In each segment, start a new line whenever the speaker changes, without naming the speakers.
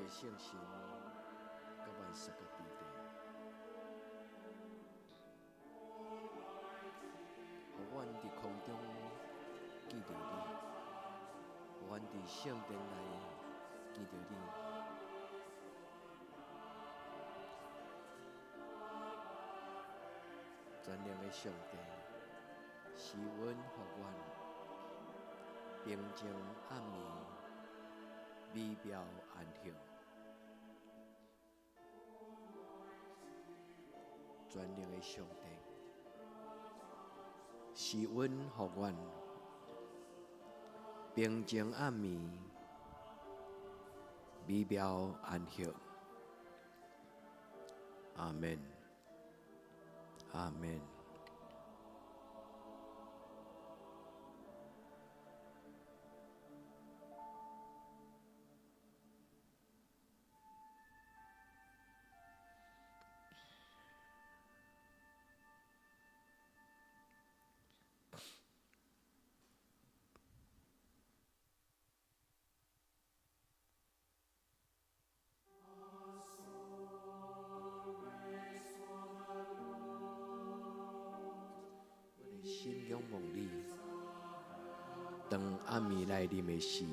的聖神佮萬捒佮佇地，予阮佇空中見著你，予阮佇聖殿內見著你。全能的上帝，施恩予阮平靜暗暝，美妙安息。全能的上帝，施恩予阮平靜暗暝，美妙安息。阿們，阿們。阮的心仰望你，當暗暝來臨的時，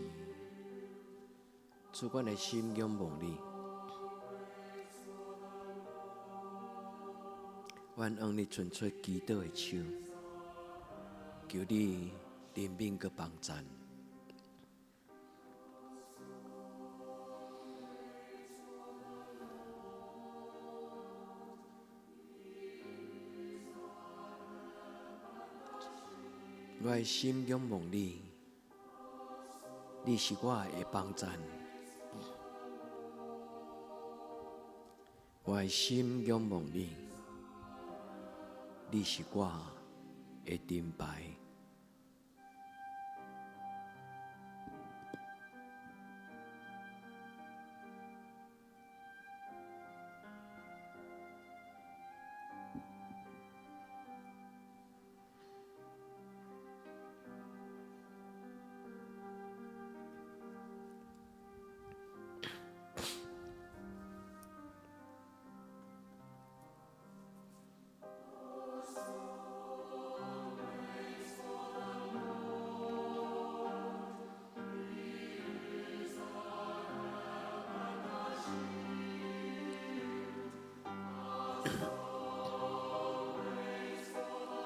主，阮的心仰望你，阮向你伸出祈禱的手，求你憐憫佮幫贊。我的心仰望你，你是我的幫贊。我的心仰望你，你是我的盾牌。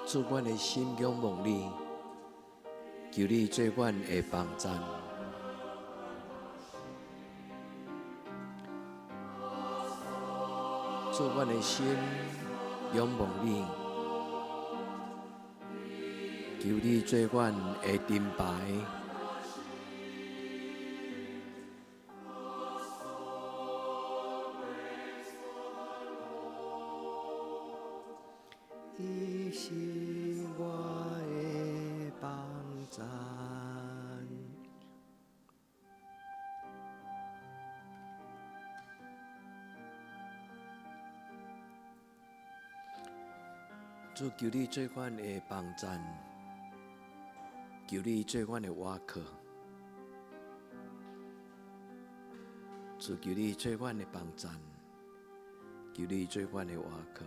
主，阮的心仰望你，求你做阮的幫贊。主，阮的心仰望你，求你做阮的盾牌。伊是我的幫贊。主，求你做阮的幫贊，求你做阮的倚靠。主，求你做阮的幫贊，求你做阮的倚靠。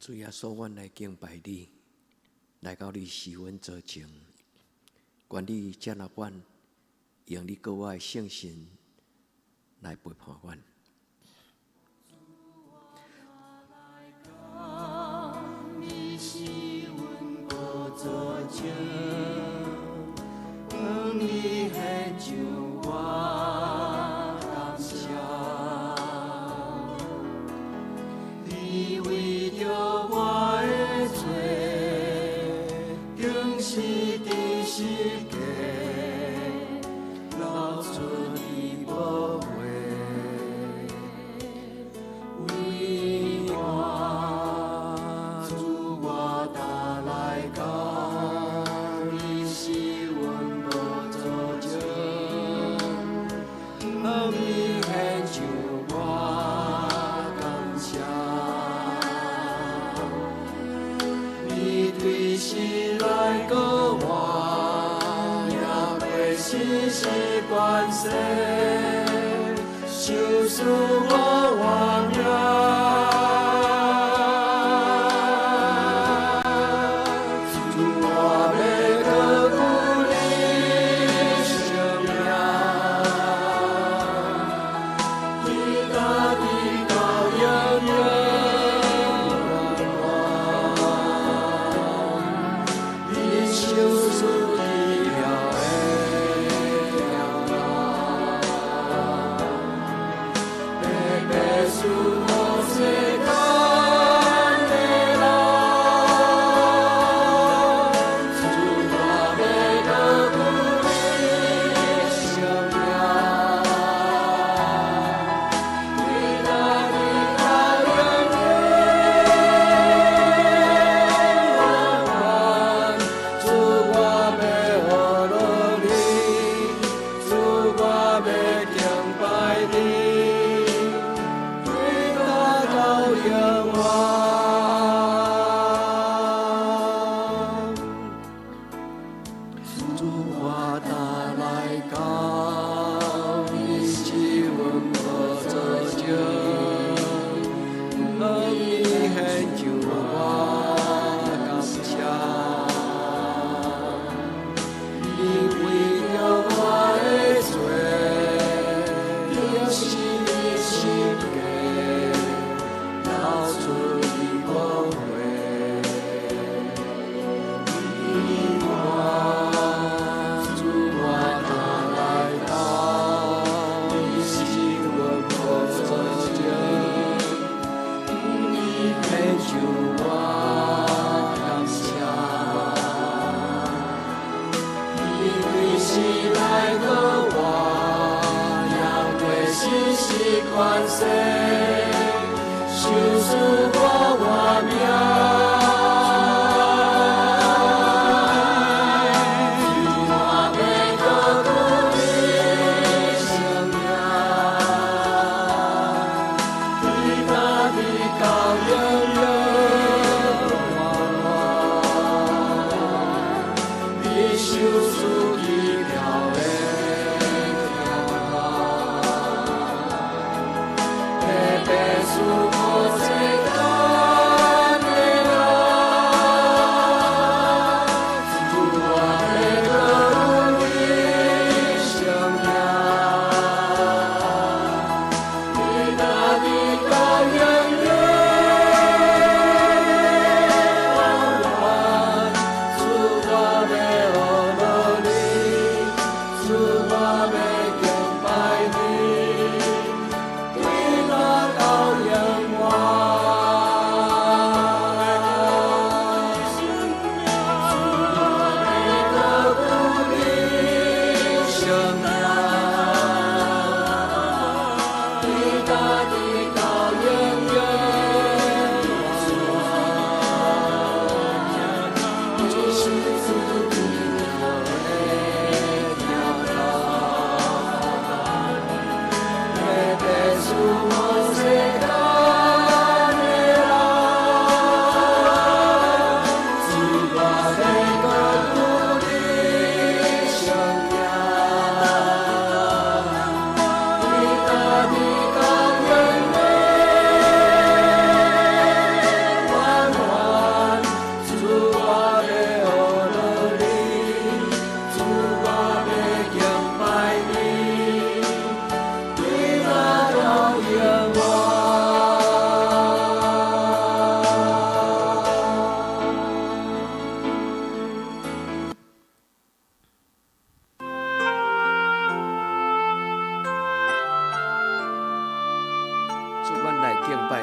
主耶穌，阮來敬拜你，來到你施恩座前，願你接納阮，用你格外聖神來陪伴阮。
主我來到你施恩寶座前，向你獻上我感謝。你為著我的罪，釘死佇十架，流出你寶血，為我，主我噠來到你施恩寶座前，向你獻上我感謝。你對死來膏我，贏過死是權勢，賞賜我活命。主我欲高舉你聖名，你家己到永永遠遠，你賞賜奇妙的條例，白白賜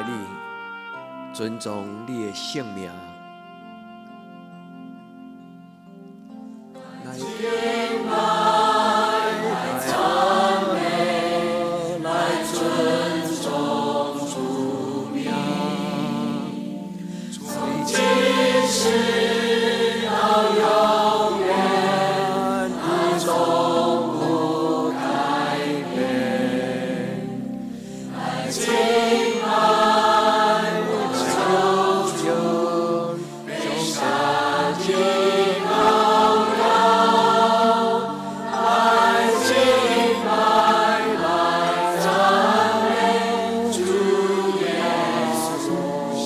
拜你，尊崇你的聖名。來敬拜，來讚美，來尊崇主名，從今世到永遠，他從不改變。來敬拜我救主，被神的羔羊，來敬拜，來讚美主耶穌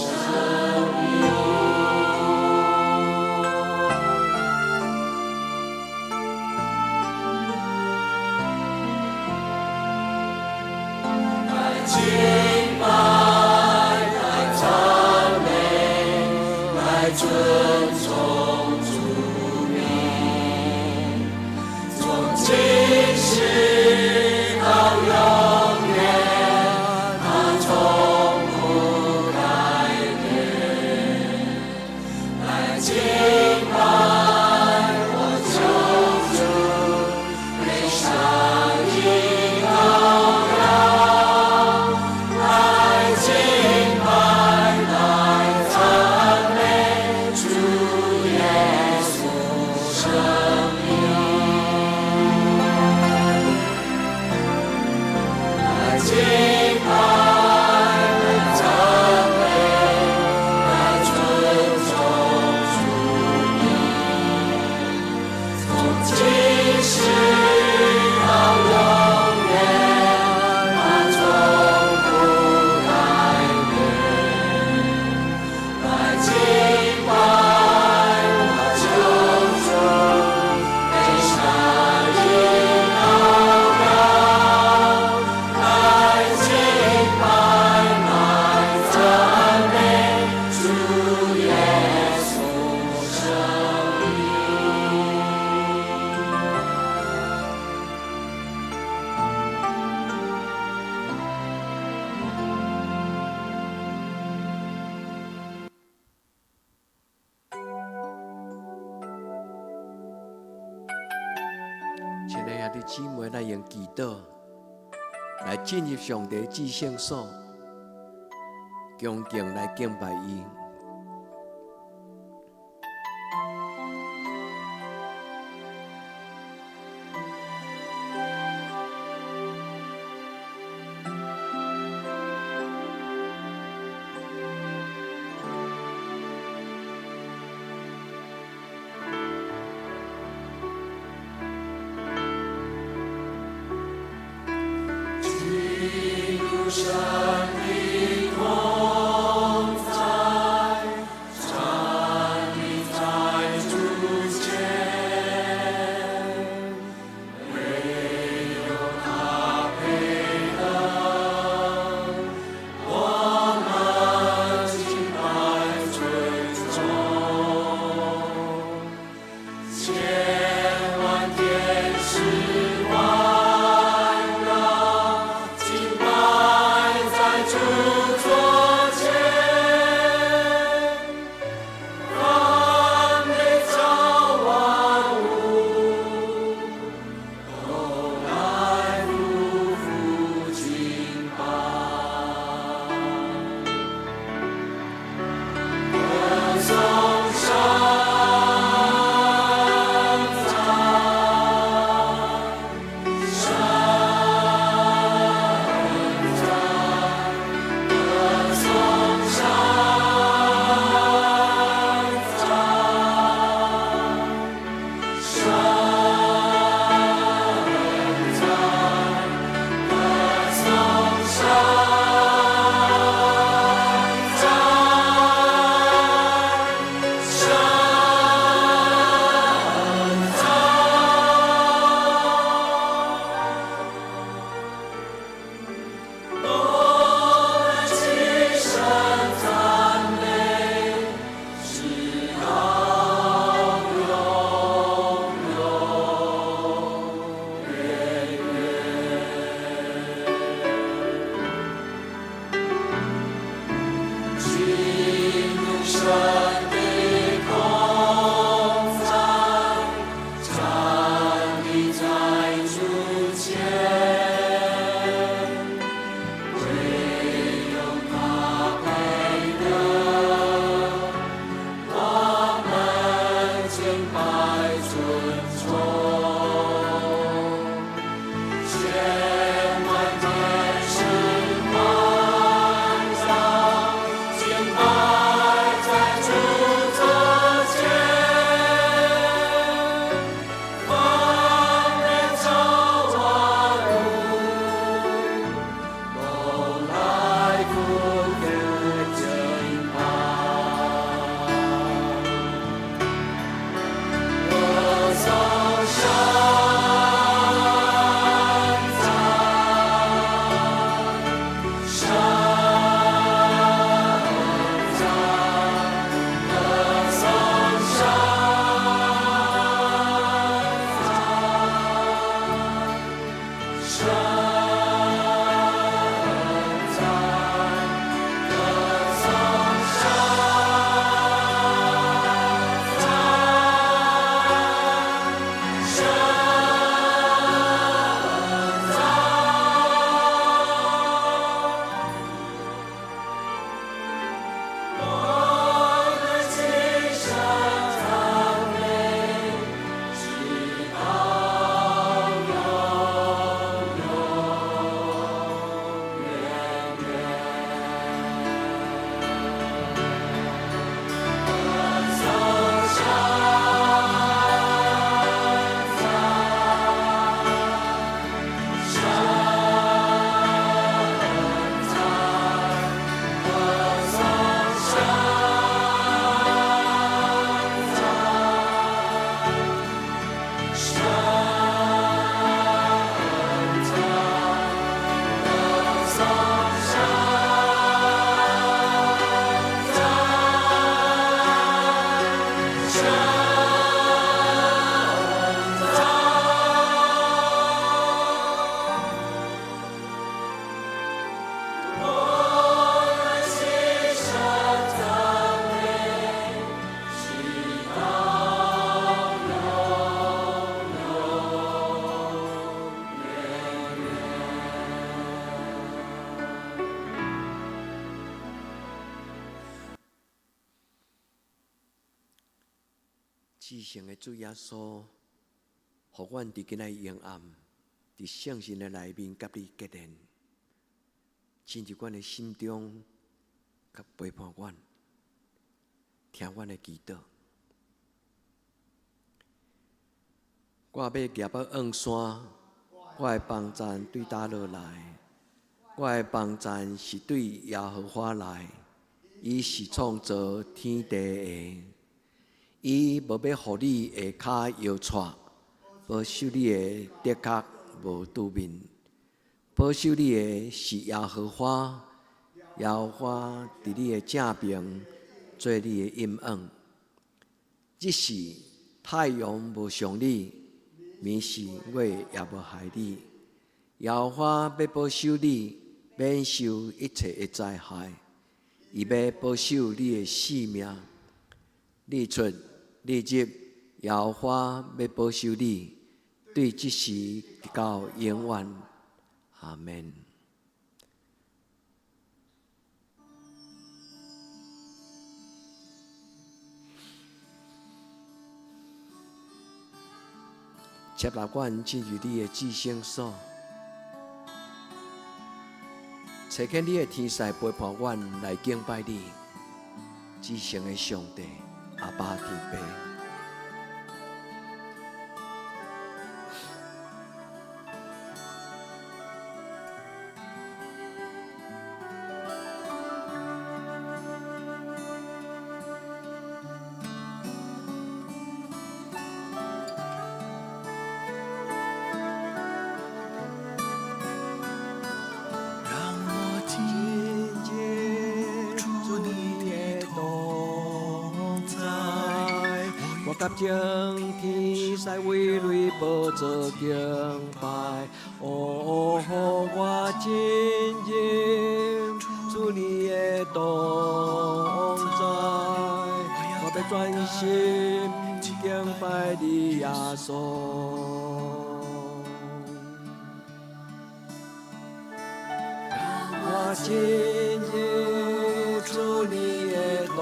生命。來敬拜，來讚美，來尊崇主名，從今世到永遠，他從不改變。來敬拜我救主，被殺的羔羊，來敬拜，來讚美主耶穌生命。來敬拜，來讚美，來尊崇主名，從今世到永遠，他從不改變。來敬拜我救主，被殺的羔羊，來敬拜，來讚美主耶穌生命。親愛的兄弟姊妹，咱用祈禱來進入上帝至聖所，恭敬來敬拜伊。進入神的同在，站立在主前，唯有他配得我們敬拜尊崇，千萬天使環繞，敬拜在主座前，凡被造萬物都來俯伏敬拜，歌頌聖讚，聖讚，歌頌聖讚，聖讚，歌頌聖讚，至圣的主耶稣，予阮伫今仔日黑暗，伫圣神的内面，佮你结连，进入阮的心中，佮陪伴阮，听阮的祈祷。我欲行欲往山，我的帮赞对佗落来？我的帮赞是对耶和华来，伊是创造天地的。伊无欲予你的跤摇掣，保守你的的确无拄面。保守你的是耶和华，耶和华伫你的正爿做你的荫荫。日时太阳无伤你，暝时月也无害你。耶和华欲保守你，免受一切的灾害。伊欲保守你的性命，日出日入，耶和华欲保守你，对这时直到永远。阿们。接纳阮进入你的至圣所，差遣你的天使陪伴阮来敬拜你，至圣的上帝，阿爸天父。
讓我進入主你的同在，
我佮眾天使圍內寶座敬拜，哦，予我進入主你的同欲專心敬拜你耶穌。我進入主你的同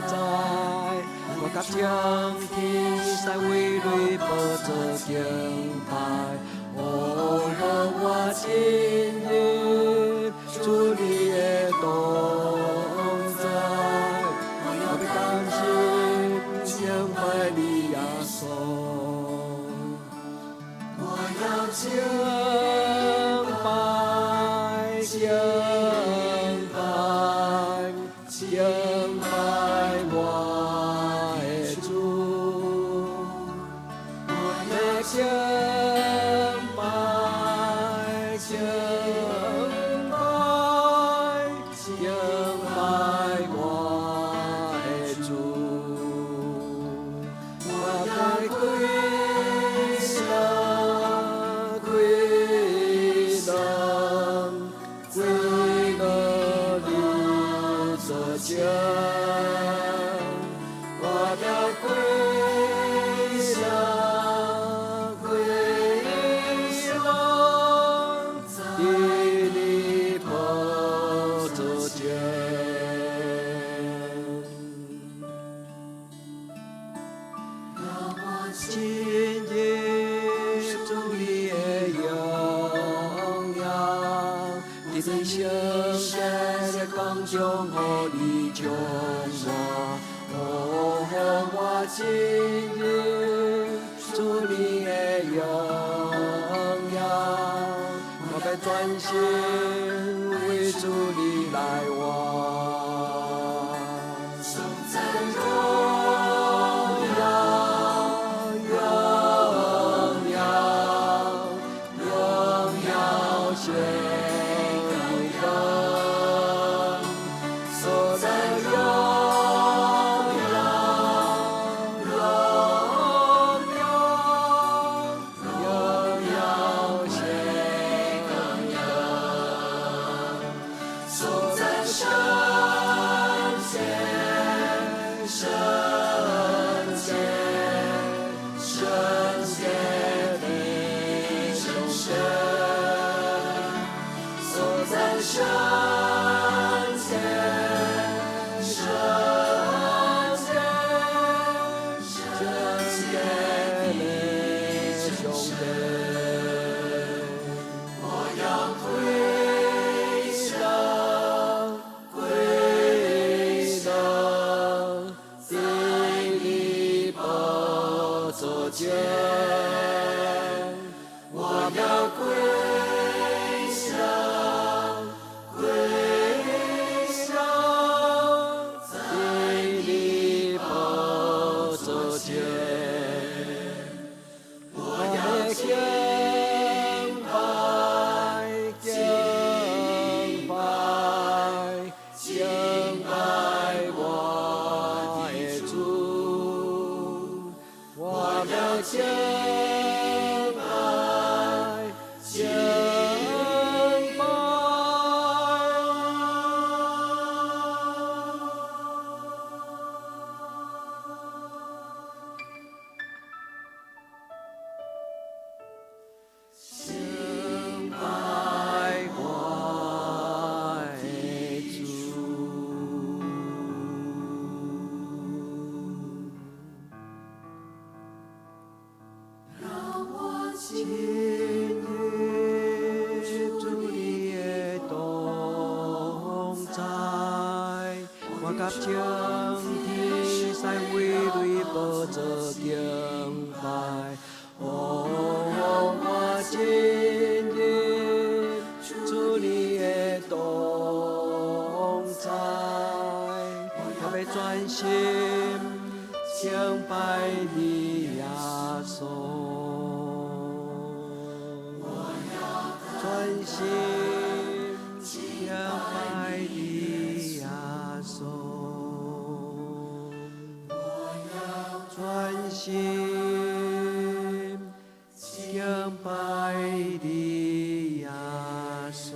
在，我佮眾天使圍內寶座敬拜。哦，讓我進入主你的同在，我欲甘心敬拜你耶穌。我要敬拜，敬拜，敬拜我的主。我要敬拜，敬拜，敬拜我的主。我要歸向，歸向，歸到你座前。我要歸向，歸向，佇你寶座前。讓我進入主你的榮耀，佇你聖潔的光中，予你充滿。哦，予我進入主你的榮耀，我欲專心為主你來活。頌讚榮耀，榮耀，榮耀顯榮，頌讚榮耀，榮耀，榮耀顯榮，頌讚聖潔，聖潔，聖潔的上帝，頌讚聖潔，聖潔，聖潔的上帝。我要歸向，歸向，佇你寶座前。我要歸向，歸向，佇你寶座前。我要敬拜，敬拜，敬拜我的主。我要敬拜，敬拜。敬拜我的主。讓我進入主你的同在，我佮眾天使圍內寶座敬拜。哦，我進入主你的同在，我欲專心敬拜你耶穌。專心敬拜你耶穌。專心敬拜你耶穌。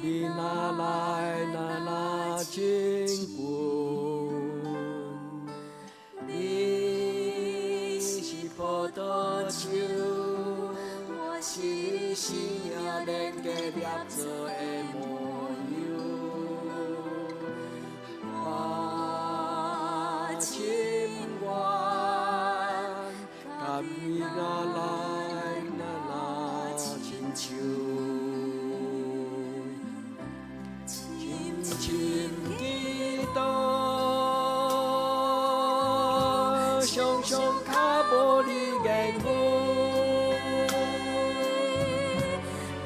你若來，若若親近。你是葡萄樹，我是你生命連結捏造的模樣。我情願佮你若來，若若親像。深深祈禱，常常較無你言語。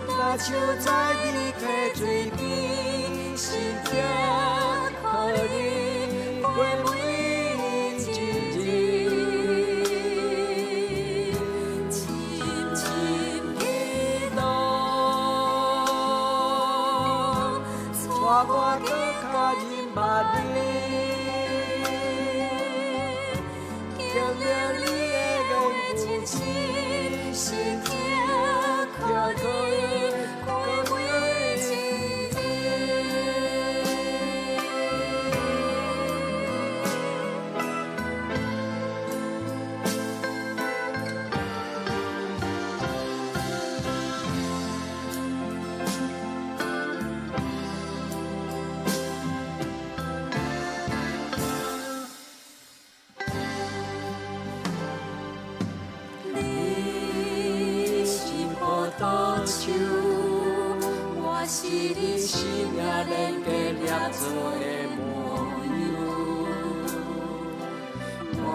若手在你溪水邊，心痛可能過每一日。深深祈禱，帶我閣較認捌你，經歷你的言語真心痛可能過每一日。你是葡萄樹，我是你生命連結捏造的模樣。我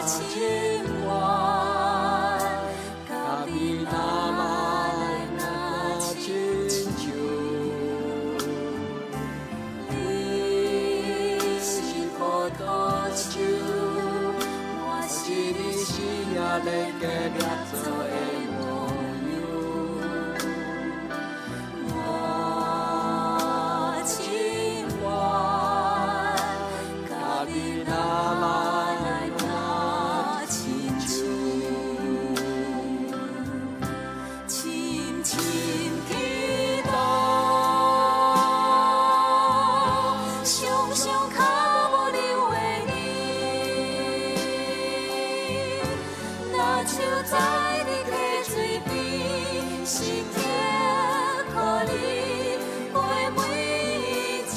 情願佮你若來，若親像。你是葡萄樹，我是你生命連結捏造的模樣。我情願佮你若來，若親像。深深祈禱，常常較無你話語。若手在你溪水邊，心痛可能過每一日。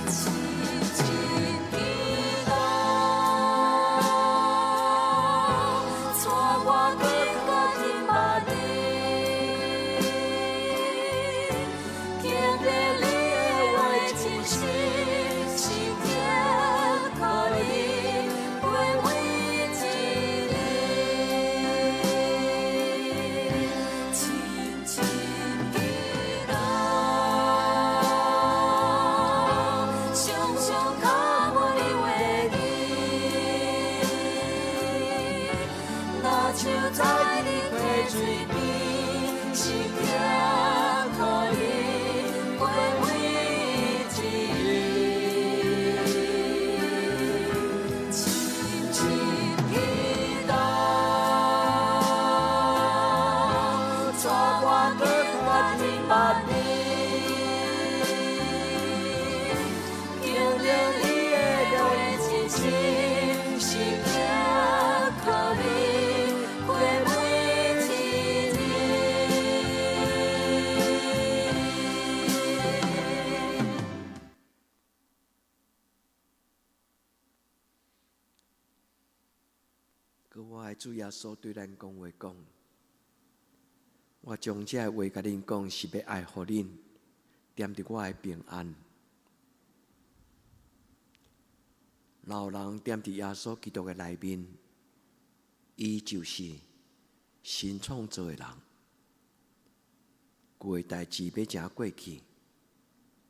深深祈禱，帶我閣較認捌你，經歷你的話真實，心痛可能過每一日。深深祈禱，常常較無你話語。若手在你溪水邊，心痛可能過每一日。深深祈禱，帶我閣較認捌你，經歷你的話真實，心痛可能過每一日。閣我的主耶穌對咱講話講，我將這個話共恁講，是欲愛予恁踮佇我的平安。若有人踮佇耶穌基督的內面，伊就是新創造的人，舊的代誌欲成過去，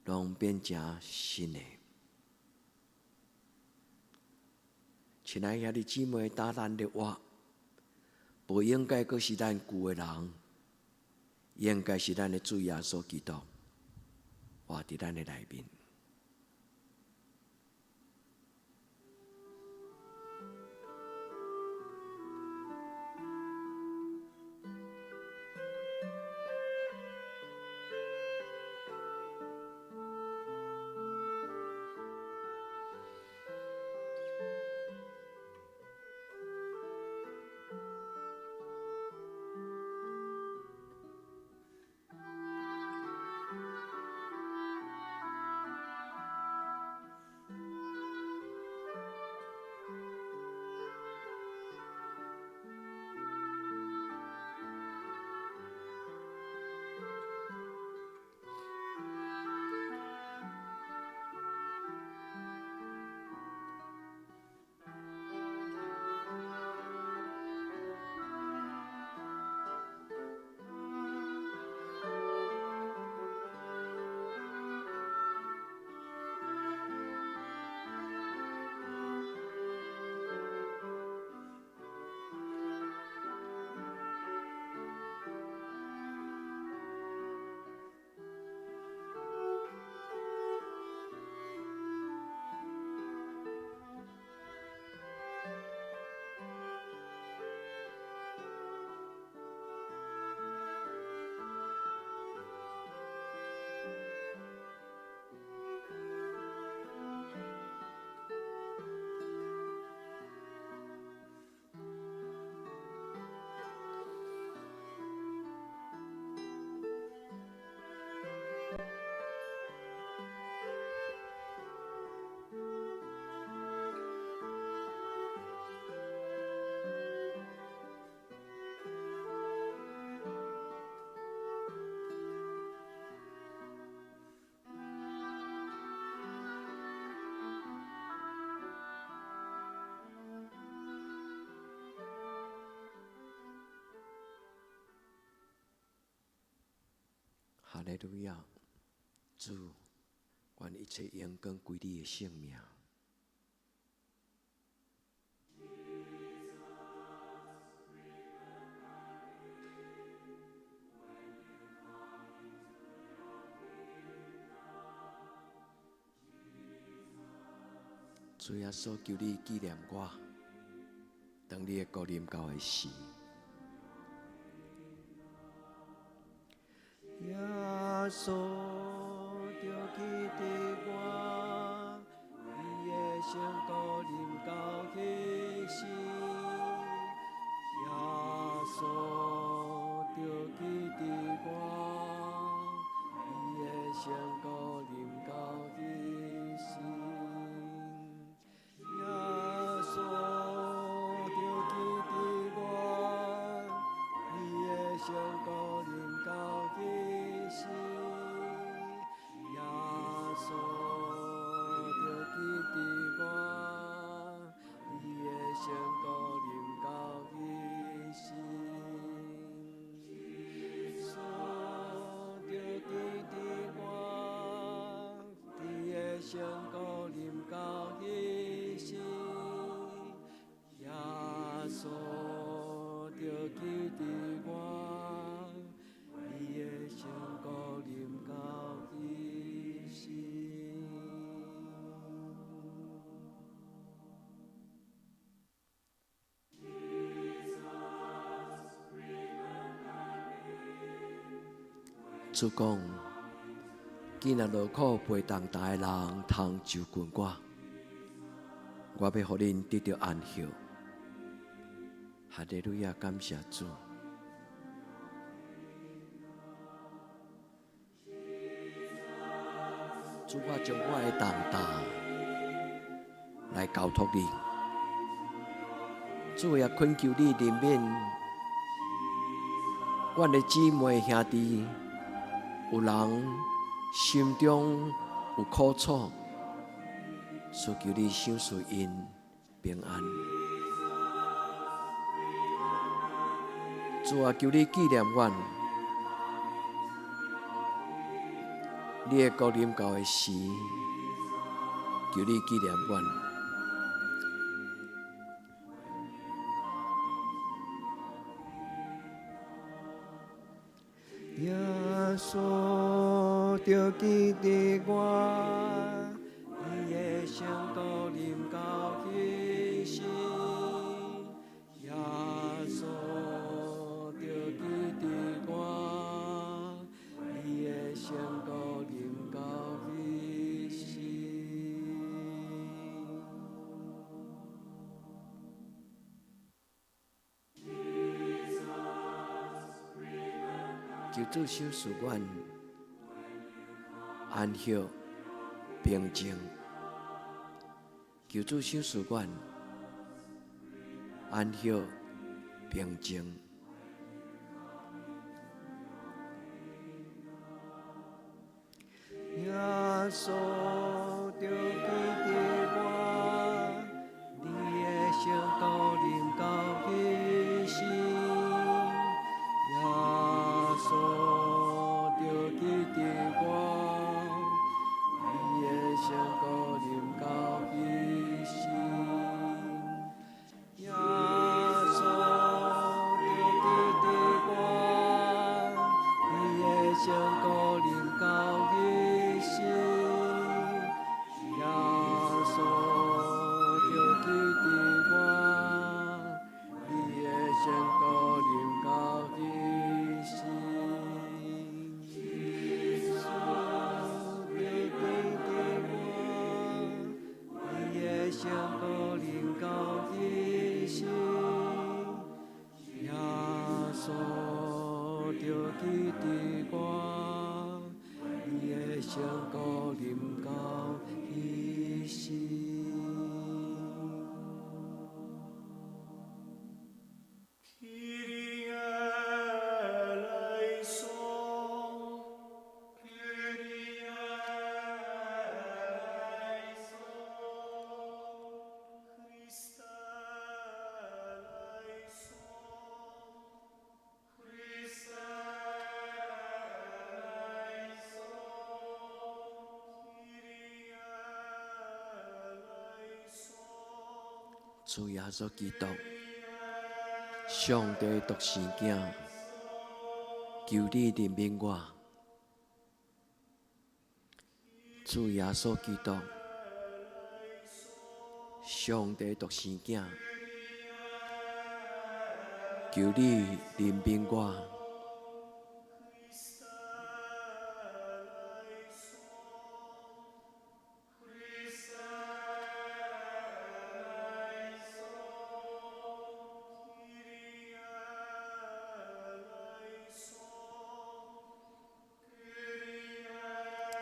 攏變成新的。親愛兄弟姊妹，當咱咧活，無應該閣是咱舊的人，應該是咱的主耶穌基督活佇咱的內面。利路亞！主，願一切榮光歸你的聖名。主耶穌，求你紀念我，當你的國臨到的時。
耶穌著記得我，伊的聖國臨到彼時。耶穌著記得我，伊的聖國臨到彼時。耶穌著記得我，伊的聖國臨到彼時。耶穌著記得我，伊的聖國臨到彼時。耶穌著記得我，伊的聖國臨到彼時。耶穌著記得我，伊的聖國臨到彼時。
主講，囝若勞苦背重擔的人，通就近我，我欲予恁得著安息。哈利路亞，感謝主。主，我將我的重擔來交託你。主也懇求你憐憫阮的姊妹兄弟，有人心中有苦楚，所求你賞賜𪜶平安。主啊，求你紀念阮，你的國臨到的時，求你紀念阮。
耶穌著記得我，伊的聖國臨到彼時。耶穌著記得我，伊的聖國臨到彼時。
求主賞賜阮安息平靜。求主賞賜阮安息平靜。
耶穌著記得我，你的聖國臨到彼時。耶穌著記得我，伊的聖國臨到彼時。耶穌著記得我，伊的聖國臨到彼時。耶穌著記得我，伊的聖國臨到彼時。耶穌著記得我，伊的聖國臨到彼時。耶穌著記得我，伊的聖國臨到彼時。
主耶穌基督，上帝獨生囝，求你憐憫我。主耶穌基督，上帝獨生囝，求你憐憫我。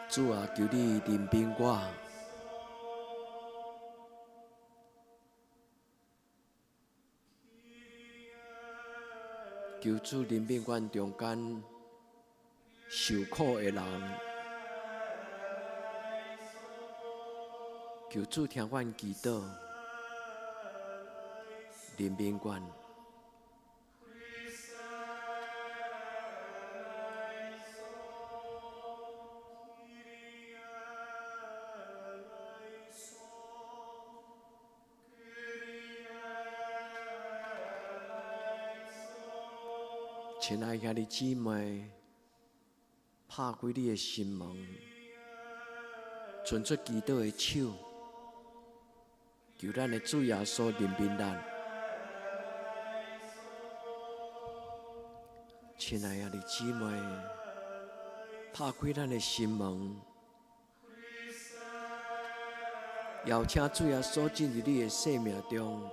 主啊，求你憐憫我。求主憐憫阮中間受苦的人。求主聽阮祈禱，憐憫阮。親愛兄弟姊妹，拍開你的心門，伸出祈禱的手，求咱的主耶穌憐憫咱。親愛兄弟姊妹，拍開咱的心門，邀請主耶穌進入你的生命中。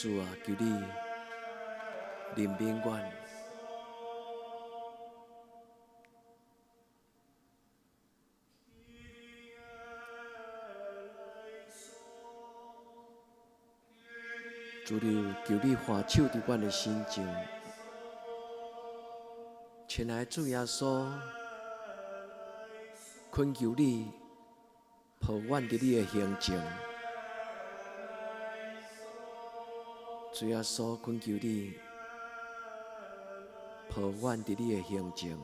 主啊，求你憐憫阮。主你求你還手佇阮的身上。親愛的主耶穌，懇求你抱阮佇你的胸前。主耶穌，懇求你抱阮佇你的胸前。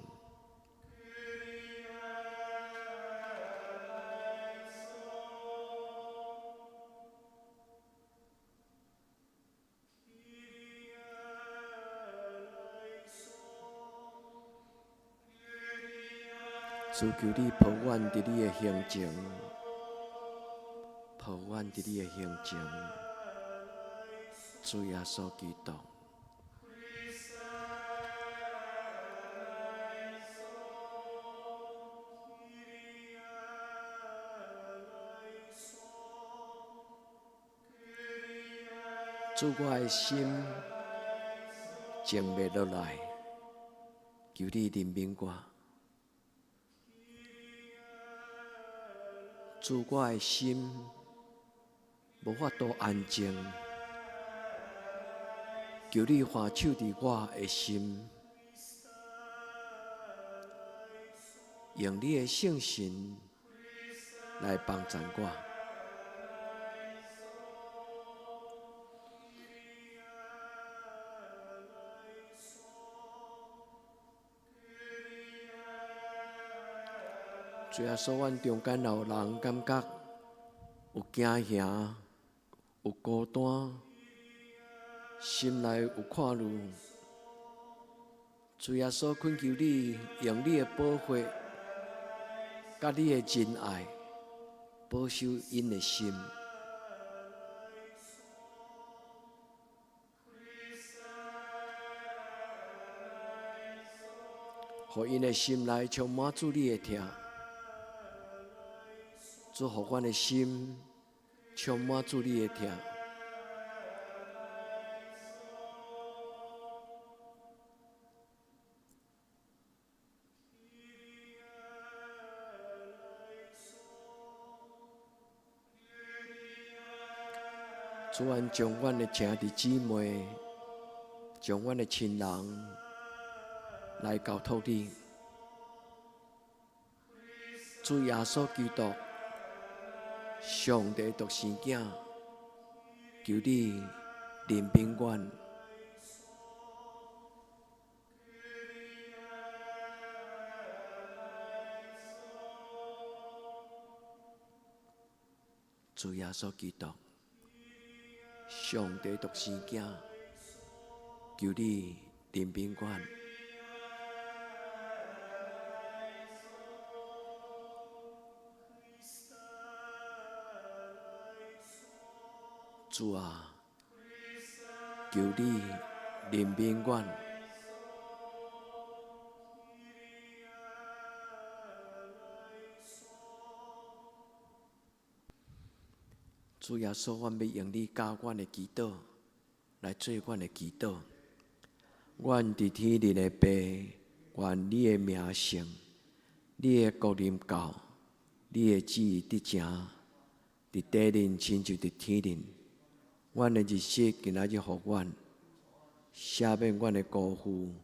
主求你抱阮佇你的胸前，抱阮佇你的胸前。主耶穌基督，主我的心靜袂落來，求你憐憫我。主我的心無法度安靜，求你還手佇我的心，用你的聖神來幫助我。主耶穌，阮中間有人感覺有驚嚇、有孤單，心內有看慮。主耶穌，懇求你用你的寶血，佮你的真愛，保守𪜶的心。予𪜶的心內充滿主你的疼。主，予阮的心充滿主你的疼。主，阮將阮的兄弟姊妹，將阮的親人來交託你。主耶穌基督，上帝獨生囝，求你憐憫阮。主耶穌基督，上帝獨生囝，求你憐憫阮。主啊，求你憐憫阮。主耶穌，阮欲用你教阮的祈禱來做阮的祈禱。阮佇天頂的父，願你的名聖，你的國臨到，你的旨意得成，佇地面親像佇天頂。阮的日食今仔日予阮，赦免阮的辜負，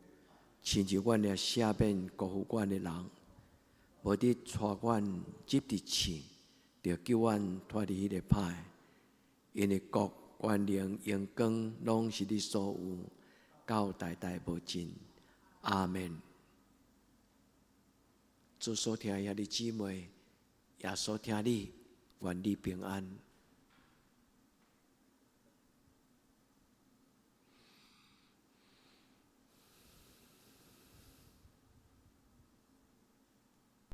親像阮也赦免辜負阮的人。無得帶阮入佇試，著救阮脫離彼个歹。因為國、權能、榮光，攏是你所有，到代代無盡。阿們。主所疼的兄弟姊妹，耶穌疼你，願你平安。